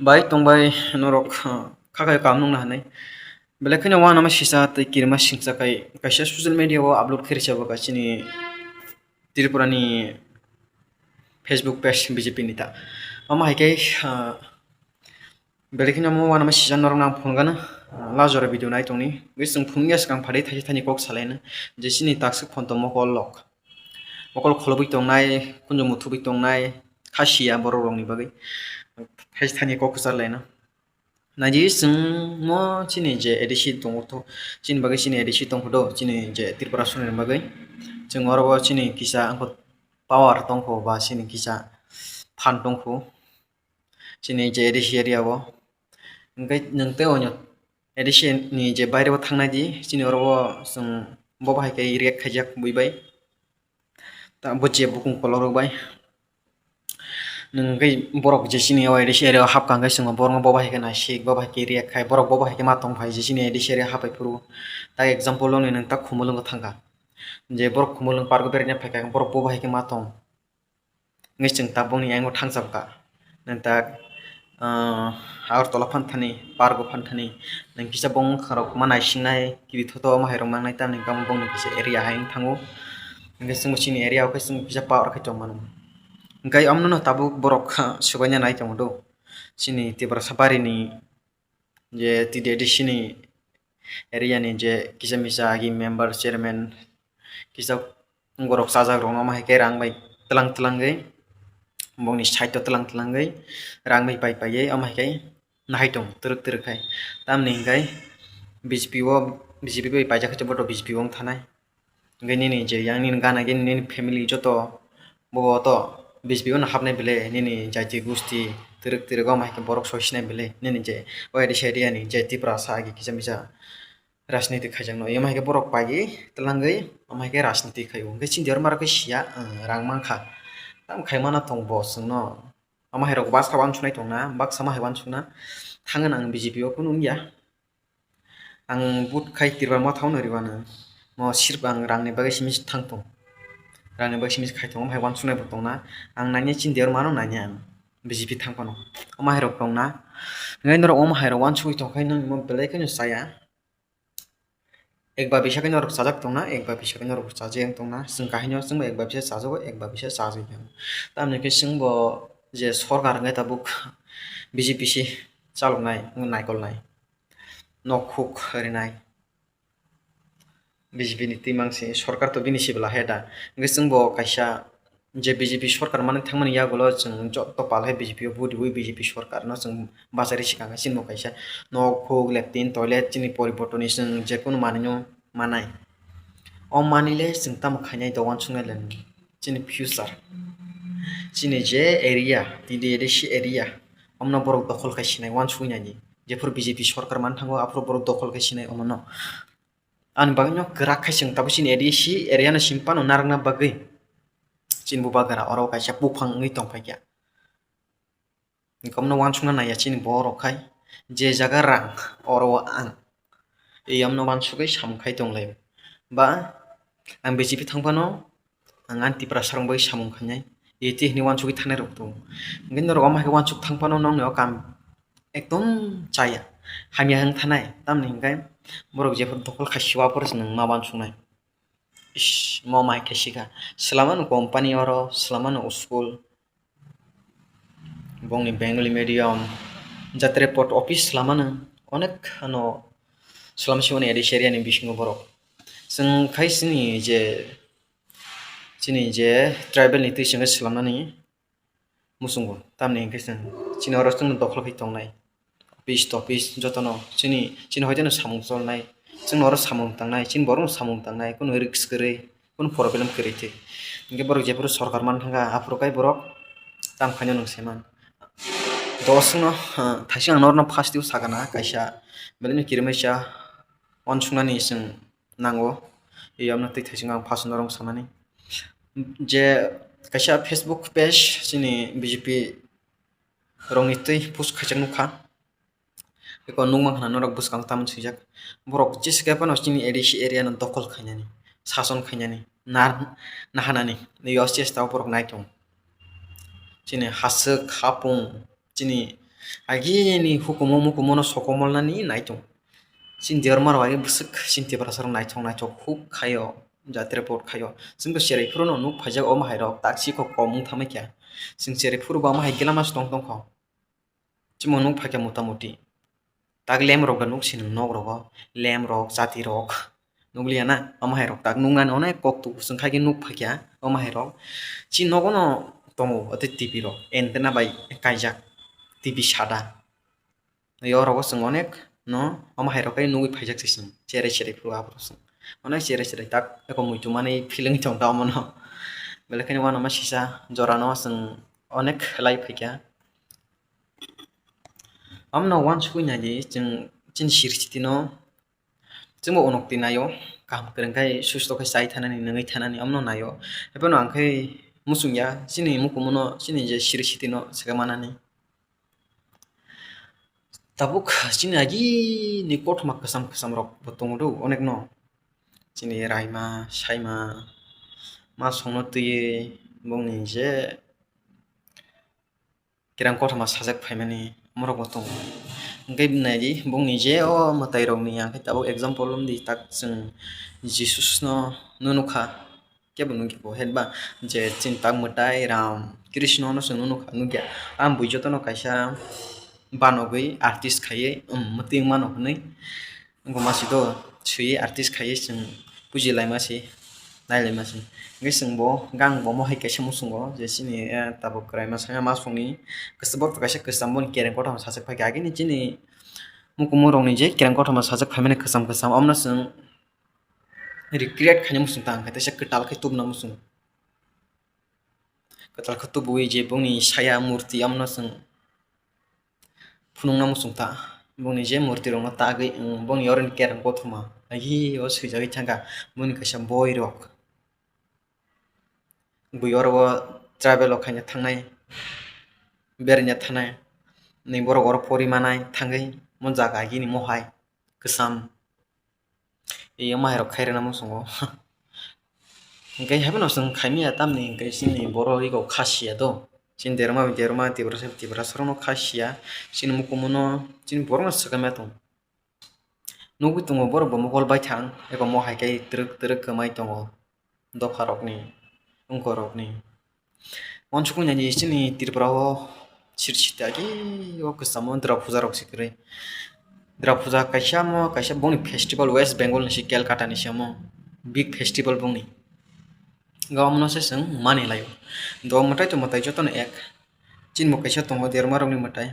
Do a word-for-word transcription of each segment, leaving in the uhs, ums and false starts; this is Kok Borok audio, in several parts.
Bai tongbai norok, ah, kha khai kam nung na hinwi. Belai kheno uanama sisa tei kirima singsa khai kaisa social media o upload khe rwchapbwkha chini Tripura ni Facebook page B J P ni ta. Omo hai khe, ah, belai kheno omo uanama sisa norok no ang phone gana, ah, lajora video nai tongni. Tei chwng phunukya swkang phatwi thaisa thaini kok salaina je chini takswk phone tong mokol lok. Mokol kholobwi tongnai, kunjwng muthubwi tongnai, kha siya borok rokni bagwi. Thaisa thaini kok kwchar laina. Naidi chwng mo chini je A D C tongo to, chini bagwi chini A D C tongkho do, chini je Tripura songni bagwi. Chwng oro bo chini kisa wngkha power tongkho ba chini kisa phan tongkho. Chini je A D C area o. Hwnkhe nwng tei onyo A D C ni je baire o thangnai di, chini oro o chwng bo bahai khe react khaijak bui bai. Ta bo je bukung kolok rok bai. Nwng khe borok je chini o A D C area o hapkha hwnkhe chwng borokno bo bahai khe naisik, bo bahai khe react khai, borok bo bahai khe ma tong phai je chini A D C area hapai phuru. Ta example o nwng ta Khumulwngo thangkha. Je borok Khumulwng park o beraina phaikha, borok bo bahai khe ma tong. Hwnkhe chwng tabukni ayang o thangsabkha. Nwng ta, ah, Agartala phan thani, park o phan thani, nwng kisa bong wngkha rok ma naisingnai, kibi thoto omo hai rok mangnai, tamni hwnkhe omo bongni kisa area hai wng thango. Hwnkhe chwngbo chini area o khe chwng kisa power khe tong mano. Hwnkhe omono tabuk borok kha swbaina nai tongo do. Chini Tiprasa barini je T D A D C ni area ni je kisa misa agi member, chairman, kisa borok chajak rokno omo hai khe rang bai tlang tlangwi, bongni side o tlang tlangwi rang bai pai paiwi omo hai khe nahai tong twrwk twrwk khai. Tamni hwnkhe B J P o, B J P bai paijak khe boto B J P o wng thanai. Hwnkhe nini je yang nini gana gini nini family joto bo to B J P o no hapnai bele, nini jati gusti twrwk twrwk o hai khe borok soisinai bele, nini je o A D C area ni je Tiprasa agi kisa misa rajniti khaijakno, omo hai khe borok paiwi twlangwi omo hai khe rajniti khaio. Hwnkhe chini deor maro khe siya, ang rang mankha. Tamo khai mana tong bo chwngno. Omo hai rok baksa uansuknai tongna, baksa ma hai uansukna. Thangna ang B J P o kunu wngya. Ang vote khai Tripura Motha no riwano. Mo sirf ang rangni bagwi simi thang tong. Rangni bagwi simi khai tong, omo hai uansuknai bo tongna. Ang nanya chini deor mano nanya ang. B J P thang phano. Omo hai rok tongna. Ngai norok omo hai rok uansugwi tongkhe nang mo belai kheno chaya. Ek ba bisa khe norok chajak tongna, ek ba bisa khe norok chajakya tongna. Chwng kahino chwngbo ek ba bisa chajago, ek ba bisa chajak ya. Tamni khe chwngbo je sorkar hwnkhe tabuk B J P se chaloknai, naikolnai. Nok huk rinai. B J P ni twi mang se sorkar to bini se bwla he da. Hwnkhe chwngbo kaisa je B J P sorkar mani thangmani yagulo chwng joto pal hai B J P o vote riwi B J P sorkar no chwng bachari swkang khe chini bo kaisa nok huk, latrine, toilet chini poriborton ni chwng jekunu manwi no manai. O manwi le chwng tamo khainai do uansuknai le chini future. Chini je area, T D A D C area, omono borok dokhol khai sinai uansuknai ni. Jephuru B J P sorkar man thango aphuru borok dokhol khai sinai omono. Ani bagwino kwrak khai chwng tabuk chini A D C area no simi phano narwkna bagwi chini bubagra oro kaisa buphang wngwi tongphaikha. Hwnkhe omono uansukna naiya chini borok khai je jaga rang oro o ang. Ei omono uansugwi samung khai tonglaio. Ba ang B J P thang phano ang ani Tiprasa rok bai samung khainai. Eti hinwi uansugwi thanai rok tongo. Hwnkhe norok omo hai khe uansuk thang phano nokni o kam ekdom chaya. Hamya wng thanai. Tamni hwnkhe borok jephuru dokhol khai siwa aphuru se nwng ma uansuknai. Ish, mo mai khe sikha. Swlamano company oro, swlamano school. Bongni Bengali medium. Jatre pot office swlamano. Onek ano swlam siwani A D C area ni bisingo borok. Chwng khai chini je, chini je tribal ni twi chwngkhe swlamnani muchungo. Tamni hwnkhe chwng chini oro chwngno dokhol khai tongnai. Office topis jotono chini, chini hoiteno samung cholnai. Chwngno oro samung tangnai, chini borokno samung tangnai, kunu risk kwrwi, kunu problem kwrwi thwi. Hwnkhe borok jephuru sorkar man thangkha, aphuru kai borok tamo khaino nwng saiman. Dosno, thaising ang norokno first o sakana kaisa belai no kirimaisa uansuknani chwng nango. Yamno twi thaising ang first norok sanani. Je kaisa Facebook page chini B J P rokni twi post khaijak nukha. Eko nukmankha norok bwskango tamoni swijak. Borok jesa khe phano chini A D C area no dokhol khainani, sason khainani, nar-, nahanani, yo chesta o borok nai tongo. Chini haswk, hapung, chini Agini hukumu mukumu no sokomolnani naitung. Chini Debbarma rok agi bwswk chini Tiprasa rok naithok naithok huk khaio, jati report khaio. Chwngbo cherai phuru no nuk phaijak omo hai rok tak si kok kom wng thamai kha. Chwng cherai phuru bo omo hai gila mas tong tong kho. Chwngbo nuk phaikha mota moti. Tak lem rok da nuk si nwng nok rogo, lem rok, jati rok. Nukliya na, omo hai rok tak nuknani onek kok tu chwng khai khe nuk phaikha omo hai rok. Chini nogo no tongo, o tei T V rok, antenna bai kaijak, T V sada. Yo rogo chwng onek no omo hai rok khai nugwi phaijak se chwng, cherai cherai phuru aphuru chwng. Onek cherai cherai tak eko muitu mani feeling tong ta omo no. Belai kheno uanama sisa jora no chwng onek khlai phaikha. Omo no uansukwi naidi chwng chini siri siti no. Chwngbo unukti naio, kaham kwrwng khe susto khe chai thanani, nungwi thanani, omono naio. Haiphano ang khe muchungya, chini mukumu no, chini je siri siti no swkang manani. Tabuk chini agini kothoma kwcham kwcham rok bo tongo do, onek no. Chini raima, saima, ma songno twiwi, bongni je kereng kothoma sajak phaimani omorokbo tongo. Hwnkhe naidi, bongni je o mwtairokni ang khe tabuk example wngdi, tak chwng Jisusno nukha, kebo nukya bo, hwnba je chini tak mwtai Ram Krishnono chwng nukha, nukya. Ang bui jotono kaisa banogwi artist khaiwi, um, mwtwi wngmano hwnwi. Wngkha masi do swiwi artist khaiwi chwng puji laima se, nai laima se. Hwnkhe chwng bo gang bo mohai kaisa muchungo je chini, eh, tabuk kwraima sanya masongni kwcham, borok kaisa kwcham boni kereng kothoma sajak phaikha. Agini chini mukumu rokni je kereng kothoma sajak phaimani kwcham kwcham, omono chwng recreate khaina muchung tang khe, teisa kwtal khe tubuna muchung. Kwtal khe tubuwi je bongni saya murti, omono chwng phunukna muchung ta. Bongni je murti rokno tagwi, um, bongni oroni kereng kothoma agi o swijagwi thangkha. Bongni kaisa boi rok, bui oro o travel o khaina thangnai, beraina thangnai, ni borok oro pori manai thangwi mo jaga agini mohai kwcham. Iyo mahairok khairokna muchungo. Hwnkhe haphano chwng khaimya tamni hwnkhe chini borok ego khasiya do. Chini derma bai derma Tiprasa bai Tiprasa rokno khasiya. Chini mukumuno chini borokno swkangma tongo. Nugwi tongo borok bo mokol baithang ego mohai khe twrwk twrwk kwmai tongo. Dopharokni, wngkorokni. Uansukmani chini Tripura o sirsi agi o kwchamo Dura puja rok se kwrwi. Dura puja kaisa mo kaisa boni festival West Bengal ni se Calcutta ni se omo big festival boni. Ga omono se chwng mani laio. Do mwtai to mwtai jotono ek. Chini bo kaisa tongo derma rokni mwtai.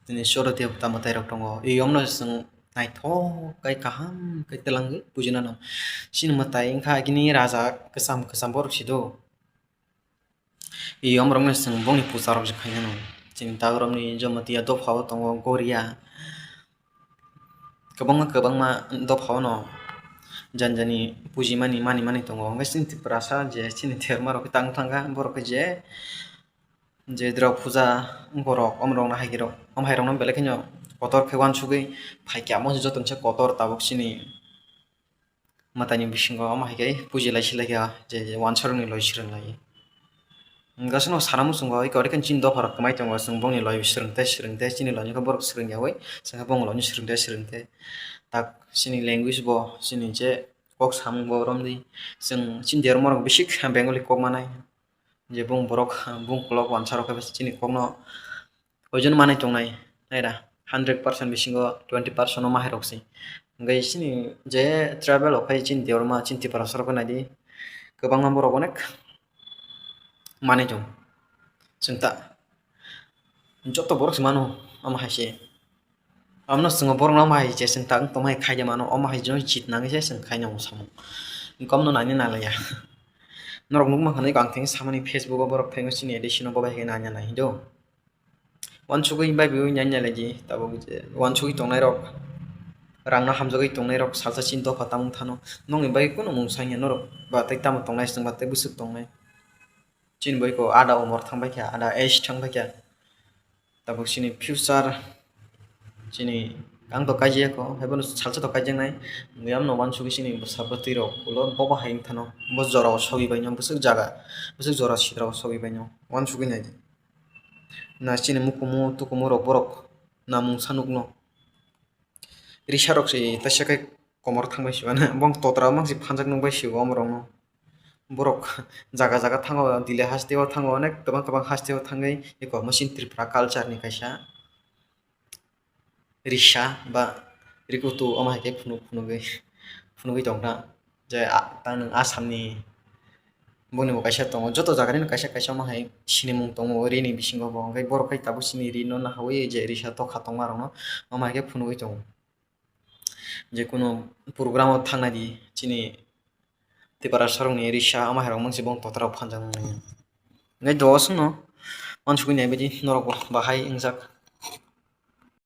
Tini soro debota mwtai rok tongo. Eyomno chwng naithok kai kaham kai twlangwi pujina nang. Chini mwtai wngkha agini raja kwcham kwcham borok si do. Eyom rokno chwng bongni puja rok se khaina nang. Chini dagrokni Jamatia dophao tongo Goria. Kwbangma kwbangma dophao no jani jani pujimani mani mani tongo. Hwnkhe chini Tiprasa je chini derma rok tang thangkha borok khe je je Dura puja borok, omo rokno hai khe rok, omo hai rokno belai kheno kotor khe uansugwi phaikha, amo se joto ni se kotor tabuk chini mwtai ni bisingo omo hai khe puji lai si lai kha, je, je uansarok ni loi swrwng lai. Hwnkhe chwng sana muchungo eko ori khe chini dopha rok kwmai tongo, chwng bongni loi swrwng tei swrwng tei chini loi ni khe borok swrwng yaui, chwng khe bongni loi ni swrwng tei swrwng tei tak chini language bo chini je kok samung bo romdi, chwng chini derma rok bisi Bengali kok manai. Je bung borok, bung kolok uansarok khe chini kokno oijon manwi tongnai, naira hundred percent bisingo twenty percent o mahairok se. Hwnkhe chini je tribal rok khai chini Debbarma, chini Tiprasa rok khe naidi, kwbangma borok onek manwi tong. Chwng ta joto borok se mano, omo hai se. Omono chwng borokno omo hai je chwng tak wng tongma hai khaide mano, omo hai jeno chit nangwi se chwng khaina o samung. Gomno naina nalaiya. Norok nukma hwnwi ang thengwi samani Facebook o borok thengwi chini addition o bobai hai naina nai do. Uansugwi bai bai naina nalaidi tabuk je uansugwi tongnai rok, rangno hamjagwi tongnai rok salsa chini dopha tamung thano. Nokni bai kunu mung sanya norok ba tei tamo tongnai chwng ba tei bwswk tongnai. Chini boiko ada umor thangbai kha, ada age thangbai kha. Tabuk chini future chini ang to kaijak kho, haibono salsa to kaijaknai. Yamno uansugwi chini bwsa bwtwi rok ulo bobo hai wngthano, bo jorao sogwi baino bwswk jaga, bwswk jora sitrao sogwi baino uansugwi naidi. Na chini mukumu tukumu rok borok na mungsa nukno. Risa rok se taisa khe komor thangbai sio, bong totra mang se phanjak nukbai sio omorokno. Borok jaga jaga thango, Delhi haste o thango, onek kwbang kwbang haste o thangwi eko machine Tripura culture ni kaisa risa ba rikutu omo hai khe phunuk phunugwi phunugwi tongkha. Je a-, ta nwng Assam ni boni bo kaisa tongo, joto jaga ni kaisa kaisa omo hai sinimung tongo, rini bisingo bo hwnkhe borok khai tabuk chini ri no nahawi je risa tokha tongma rok no omo hai khe phunugwi tongo. Je kunu program o thangna di chini Tiprasa rok ni risa omo hai rok mang se bong totra o phanjak nang nai. Ngai do aswk no mansugwi nai baidi norok bo bahai wngjak.